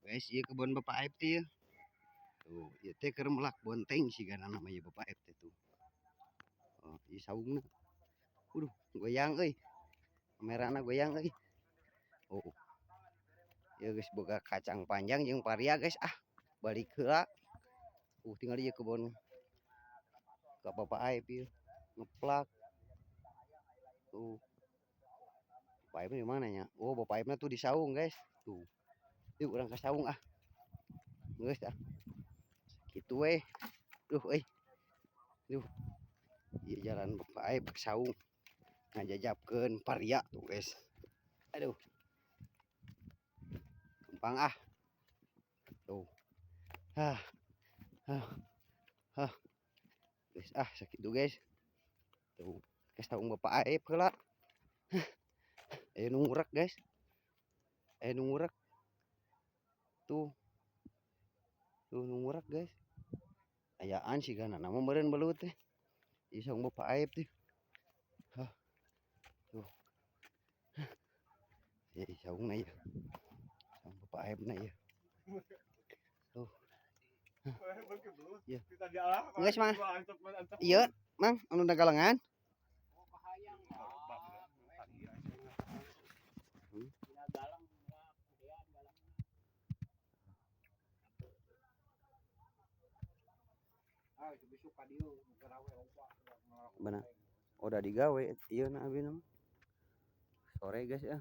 Guys, ieu kebun Bapak Aep teh ieu. Tuh, ieu teh keur melak bonteng sigana nama ieu Bapak Aep teh tuh. Oh, ieu saungna. Waduh, goyang euy. Kamerana goyang euy. Oh. Ieu geus boga kacang panjang jeung paria guys ah. Balik heula. Tinggal ieu kebun ka Bapak Aep ieu ngeplak. Tuh. Bapak Aep di mana nya? Oh, Bapak Aepna tuh di saung guys. Tuh. Yuk urang ka saung ah. Geus ah. Kitu we. Duh euy. Duh. Ieu jalan Bapak Aep ka saung. Ngajajabkeun paria tuh guys. Aduh. Tumpang ah. Tuh. Hah. Hah. Hah. Guys ah sakitu guys. Tuh, ke saung Bapak Aep heula. Aya nu ngurek guys. Aya nu ngurek. Tuh. Tuh nu ngurek guys. Ayaan sigana nama meureun belut teh. Ieu saung Bapak Aep teh. Hah. Tuh. Ieu saungna ieu. Saung Bapak Aepna ieu. Tuh. Ieu. Geus mah. Ieu, Mang, anu dagalengan. Benar. Udah digawe ieu na abi mah. Sore guys ya.